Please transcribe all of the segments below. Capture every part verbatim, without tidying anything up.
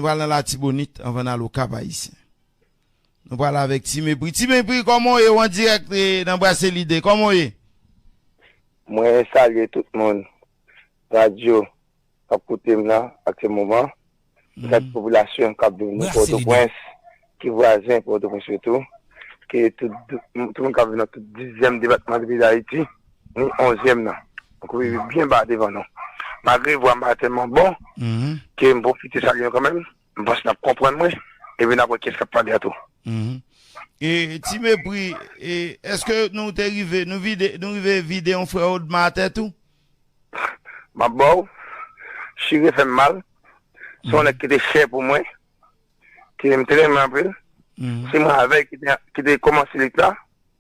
pral nan Latibonit anvan n al Okap Ayisyen. Nou pral avèk Ti Mepri. Ti Mepri, kòman w ye? W an dirèk, eh, nan Brase Lide. Kòman w ye? Mwen salye tout moun radyo k ap koute m nan aktyèl moman. Mwen salye popilasyon k ap viv nan Pòtoprens, ki vwazen Pòtoprens yo tou. Ke tout, tout moun k ap viv nan tout dizyèm depatman de peyi Dayiti, ni onzyèm nan. Donk, wi, wi, byen ba devan nou. Malgre vwa m pa tèlman bon, ke m pwofite salye nou kanmenm, m panse n ap konprann mwen, epi n ap wè kiyès k ap pale a tou. Mhm. E, Ti Mepri, e, èske nou te rive, nou vide, nou rive vide yon frè Odma atè tou? M ap ba w, chire fè m mal. Se yon nèg ki te chè pou mwen, ke m te renmen anpil. Mhm. Se mwen avè l ki te, ki te kòmanse lit la,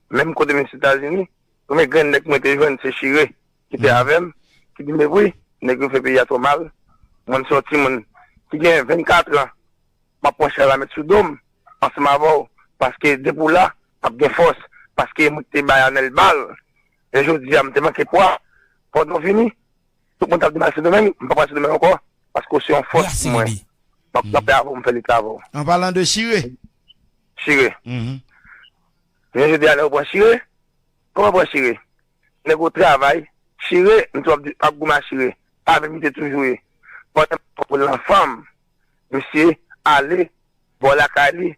menm kote m vin Etazini. Premye grenn nèg mwen te jwenn se Chire, ki te avè m, ki di m, "Mepri, nèg yo fè peyi a twò mal. Mwen, m se yon timoun ki gen vennkat an, m ap pran chay la met sou do m, ansanm avè w, paske depi w la, m ap gen fòs, paske mwen ki te bay Anèl bal, e jodi a, m te manke pwa, pandan w vini, tout moun t ap di m al Sendomeng, m pa pral Sendomeng ankò, paske w se yon fòs pou mwen. M ap kanpe avè w, m fè lit la avè w." An palan de Chire? Chire. Mhm. Men jodi a, lè w pran Chire, kòman pran Chire? Nèg ou travay, Chire, m tou ap di, ap goumen a Chire. Avè m li te toujou ye. Pandan m pran pou l nan fanm, misye ale bò lakay li,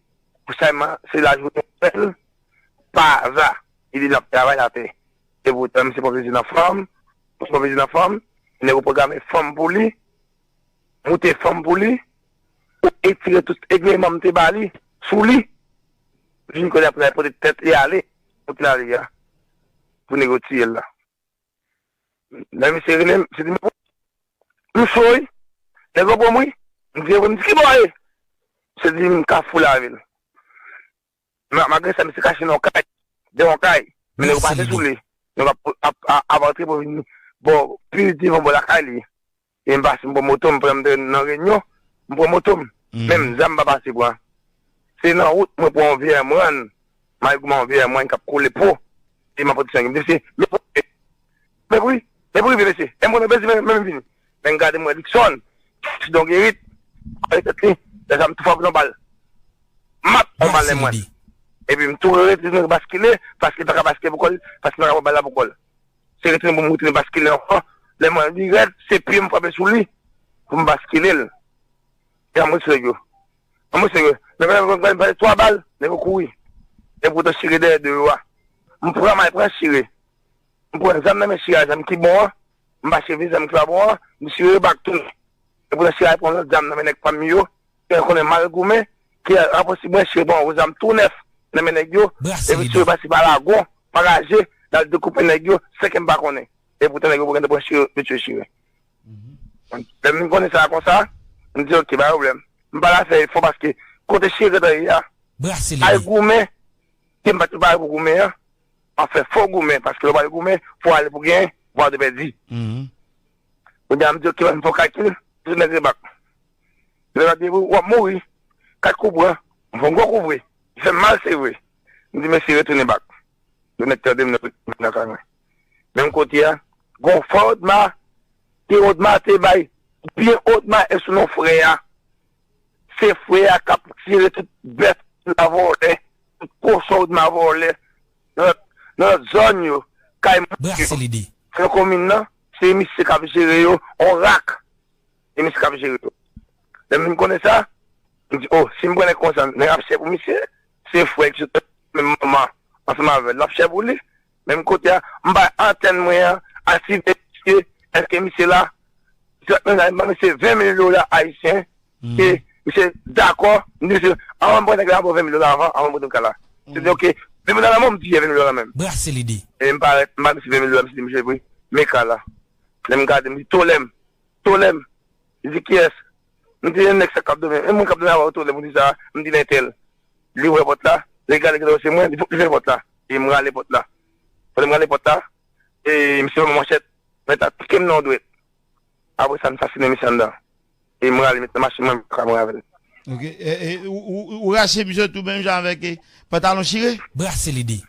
pou sèlman se lajounen bèl, pa aza, li di l ap travay atè. E poutan, misye pran plezi nan fanm, misye pran plezi nan fanm, nèg ou pwograme fanm pou li, moute fanm pou li, ou etire tout egreman m te ba li sou li. Vin kounye a pou l al pote tèt li ale, kote l ale a, pou nèg yo tiye l la. Lè misye rele m, misye di m, "M cho wi, nèg yo pran m wi." M di, "M di ki bò w ye?" Misye di m, "Kafou Lavil." Ma-, malgre sa, misye kache nan yon kay, de yon kay. Men nèg yo pase sou li. Nèg ap, ap, ap, ap antre pou vin bò, pi devan bò lakay li. E m pase, m pran moto m, pandan m te nan reyinyon, m pran moto m. Menm zam m pa pase pran. Se nan wout, mwen pran yon vye M Rann. M al goumen yon vye M Rann k ap koule po. E m ap pote sangi. M di, "Mesye, men pou, men pou rive, mesye." E m konnen bezi, men, men m vini. Men m gade, m wè Likson, Sidon Gerit, ale tèt li, lè sa m tou frape yon bal. Mat, yon bal nan mwen. Epi m tou retounen baskile, paske l pa ka baskile pou kò l, paske m pa ka pran bal la pou kò l. Se retounen pou m retounen baskile ankò. Lè mwen li rèd, se pye m frape sou li, pou m baskile l. E anmwe serye. Anmwe serye. Men pandan m pale twa bal, nèg yo kouri. E poutan Chire dèyè de yo a. M pran, m al pran Chire. M pran zam nan men Chire a, zam ki bon an. M pa cheve zam ki pa bon an, m chire bak tounen. E poutan Chire al pran lòt zam nan men nèg pa m yo, ke l konnen m al goumen, ke aposib mwen Chire pran yon zam tou nèf nan men nèg yo, epi Chire pase pa Lagon, pa Raje, l al dekoupe nèg yo, san ke m pa konnen. E poutan nèg yo gentan pran Chire, yo tiye Chire. Lè m vin konnen sa konsa, m di, "Ok, pa pwoblèm." M pa al fè efò paske kote Chire gentan ye a, al goumen, ke m pa t pare pou goumen an, ap fè fo goumen, paske lè w pral goumen, fò w ale pou genyen, fò w ale pèdi. Kounye a, m di, "Ok, m fè yon kalkil, m tou nèg rebak." Lè w ap di, "W ap mouri, kat kou pran, m fè yon gwo kou vre, li fè m mal, se vre." M di, "Mesye, retounen bak." Yo nèk tande m nan, nan kay mwen. Menm kote a, gon frè Odma, ke Odma te bay, byen Odma e sou non frè a. Se frè a k ap jere tout bèf la vòlè, tout kochon Odma vòlè, nan lòt, nan lòt zòn yo, kay moun yo. Nan komin nan, se misye k ap jere yo, on rak. Se misye k ap jere yo. Lè m vin konnen sa, m di, "O, si m pran nèg konsa, nèg ap chè pou misye, se frè ki sot menm manman ansanm avè l, l ap chè pou li." Menm kote a, m bay antèn mwen an, al siveye misye, èske misye la? M ba misye ven mil dola ayisyen, ke misye dakò, m di misye, "Anvan m pran nèg la, ban m ven mil dola anvan, anvan m pote m kay la." Misye di, "Ok, ven mil dola nan men w?" M di, "Ven mil dola nan men m." E m parèt, m ba misye ven mil dola, misye di, "Mesye, wi, men kay la." Lè m gade, m di, "Tolèm, tolèm." Li di, "Kiyès?" M di, "E nèg sa k ap dòmi, e moun k ap dòmi avè w, tolèm," m di sa, m di, "Lentèl." Li ouvè pòt la, li gade, gade se mwen, li, li fè pòt la. E m rale pòt la. Pandan m rale pòt la, e misye ban m manchèt, mèt la pike m nan yon dwèt. Apre sa, m sasinen misye anndan. E m rale, met nan machin mwen, m pa ka mouri avè l. Ok, e, e, ou, ou, ou rache misye tou menm jan avèk, e, pantalon chire? Brase Lide.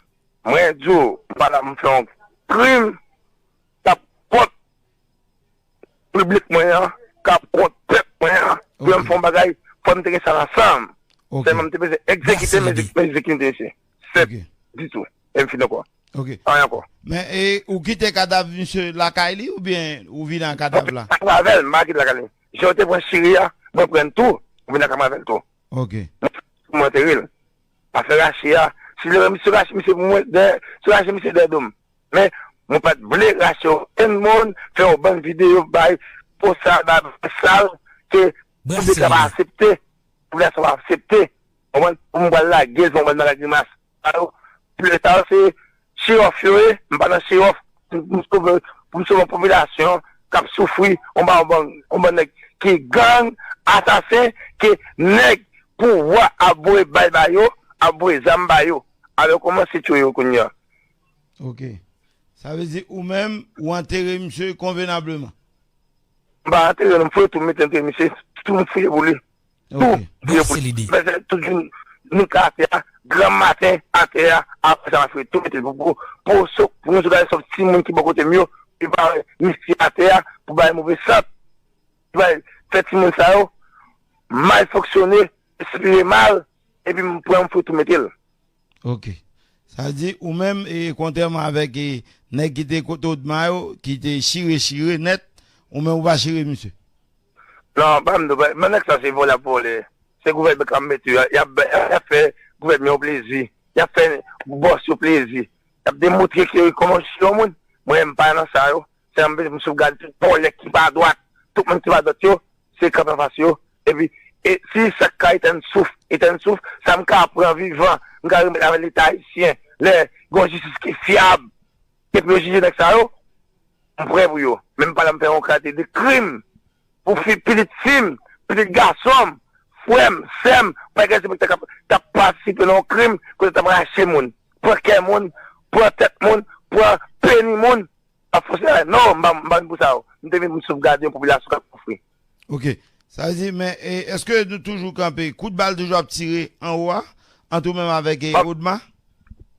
Mwen di w, m pa la, m fè yon krim k ap kont piblik mwen an, k ap kont pèp mwen an, pou yo m fè yon bagay Fò m te gen sa nan san m. Ok. Sèlman m te bezwen egzekite, men egzekite, mesye. Senp. Ok. Ditou. E m fin ankò. Ok. Anyen ankò. Men, e, ou kite kadav misye lakay li oubyen ou vin ak kadav la? Mwen pa kite lakay li. Jan yo te pran chire a, mwen pran tou, mwen vin ak avè l tou. Ok. Mwen antere l. Afè rache a, si lè misye rache misye pou mwen, dèyè, si rache misye dèyè do m. Men, mwen pa t vle rache okenn moun, fè yon bann videyo, bay, post sa, bay, sal, ke piblik la pa aksepte, popilasyon pa aksepte. Konprann? Pou mwen pral lage l, fè yon bann bagay grimas. Sa yo, piblik sa yo, se show off yo ye, m pa nan show off. Pou m sove, pou m sove yon popilasyon k ap soufri, yon ba, yon bann, yon bann nèg ki gang, asasen, ke nèg pouvwa ap voye bal ba yo, ap voye zam ba yo. Alò kòmanse tchwe yo kounye a. Ok. Sa vle di ou menm, ou antere misye konvenableman? M pa antere l, m foure tou, m mete antre misye, tou m fouye pou li. Tou, ok, fouye pou li. Brase lide. M fè tout jou, nou ka atè a, granmaten, atè a, apre sa, m ap fouye tou, mete l pou, pou, pou, pou, pou yon sou gade sòf timoun ki bò kote m yo, ki pa wè misye atè a, pou bay move sant, ki bay fè timoun sa yo mal fonksyone, respire mal, epi m pran, m fouye tou mete l. Ok. Sa vle di, ou menm, e, kontrèman avèk, e, nèg ki te kote Odma yo, ki te chire, chire nèt, ou menm ou pa chire misye? Non, pa m di w, men nèg sa se vòlè ap vòlè. Se gouvènman k ap mete yo, y ap, y ap fè gouvènman yo plezi. Y ap fè bòs yo plezi. Y ap demontre ke kòman yo chire yon moun. Mwen, m pa nan sa yo. Se m bezwen pou m sovgade tout vòlè ki pa dwat. Tout moun ki pa dwat yo, se kanpe anfas yo. Epi, e si sa k ka etèn souf, etèn souf, sa m ka pran vivan, m ka remèt avè Leta ayisyen. Lè gen yon jistis ki fyab, epi yo jije nèg sa yo, m prè pou yo. Men m pa la m fè yon kalite de krim pou fi, pitit fi m, pitit gason m, frè m, sè m, pa gen respekte k ap, k ap patisipe nan yon krim kote t ap rache moun, pran kè moun, pran tèt moun, pran peni moun. Ap fòse a, non, m pa, m pa vin pou sa yo. M te vin pou m sovgade yon popilasyon k ap soufri. Ok. Sa vle di, men, e, èske nou toujou kanpe? Kout bal toujou ap tire anwo a, ant ou menm avèk, e, Odma?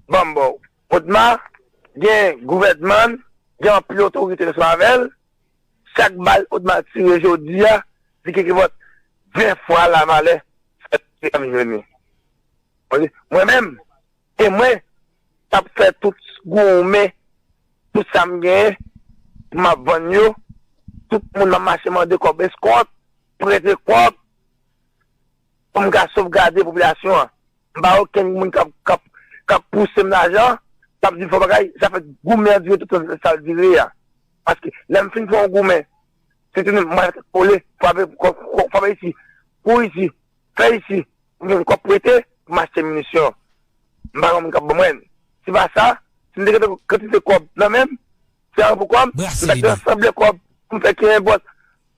Ban m ba w. Odma, gen gouvènman, gen anpil otorite ansanm avè l. Chak bal Odma tire jodi a, li gen ki vòt ven fwa lavalè sa ki ap jwenn li. Mwen menm, e mwen, k ap fè tout goumen, tout sa m genyen, m ap vann yo, tout moun m ap mache mande kòb eskont, prete kòb, pou m ka sovgade popilasyon an. M pa okenn moun k ap, k ap, k ap pouse m lajan, k ap di fò bagay, sa fè goumen an dire tout sa l dire a. Paske lè m fin fè yon goumen, se tounen m al kole, frape, frape isi, kouri isi, fè isi, pou m jwenn kòb prete, pou m achte minisyon. M pa gen moun k ap ban mwen. Se pa sa, si m te gen kantite kòb nan men m, se anyen pou kò m, m ta gen sanble kòb pou m fè ki nenpòt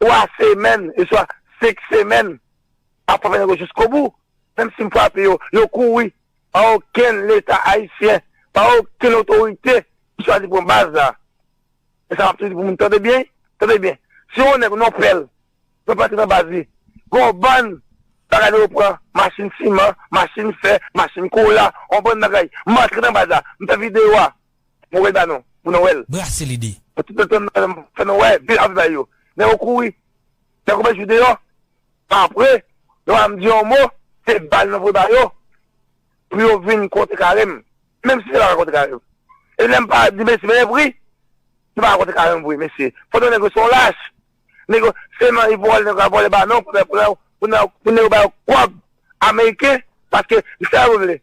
twa semèn, e swa senk semèn, ap fè negosye jiskobou. Menm si m frape yo, yo kouri. Pa okenn Leta ayisyen, pa okenn otorite ki chwazi pran baz la. E sa m ap toujou di pou moun, tande byen, tande byen. Si yon nèg, yon pèl, yon pèl antre nan baz li, gen yon bann bagay nou yo pran, machin siman, machin fè, machin kola, yon bann bagay. M antre nan baz la, m fè videyo a, m voye l ba nou, pou nou wè l. Brase lide. Pou tout tan fè nou wè, vil ap viv yo. Nèg yo kouri, nèg yo met jou deyò. Apre, yo pa m di yon mo, se bal nou voye ba yo, pou yo vin kontre kare m. Menm si se pa kontre kare m. E lè m pa di mesye, men pri, se pa kontre kare m vre, mesye. Fò nou nèg yo se yon lach. Nèg yo, se nan li vòlè, nèg yo vòlè ba nou, pou nèg, pou nèg, pou nèg, pou nèg yo ba yo kòb ameriken, paske se sa yo vle.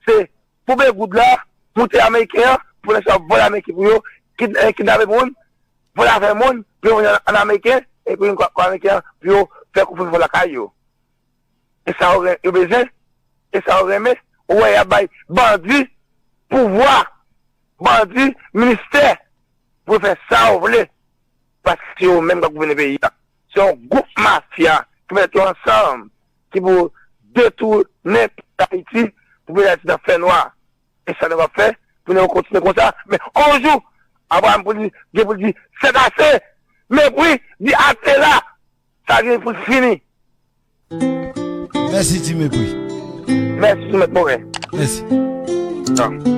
Se pou peye goud la, moute ameriken an, pou nèg sa vòlè ameriken pou yo, kid-, eh, kidnape moun, vòlè afè moun, pou yo vin an, an ameriken, epi vin kò, kò ameriken an, pou yo fè koufou fò lakay yo. E sa yo ren-, yo bezwen, e sa yo renmen, ou wè y ap bay bandi pouvwa, bandi ministè, pou yo fè sa yo vle, paske se yo menm k ap gouvène peyi a. Se yon gwoup mafya ki mete yo ansanm, ki pou detounen peyi Dayiti, pou peyi Dayiti nan fènwa. E sa nou p ap fè, pou nou kontinye konsa. Men yon jou, Abraram pou li, gen pou li di, c'est assez! Mepri, di ase la! Sa gen pou fini! Mèsi, Ti Mepri. Mèsi, Mèt Moren. Mèsi.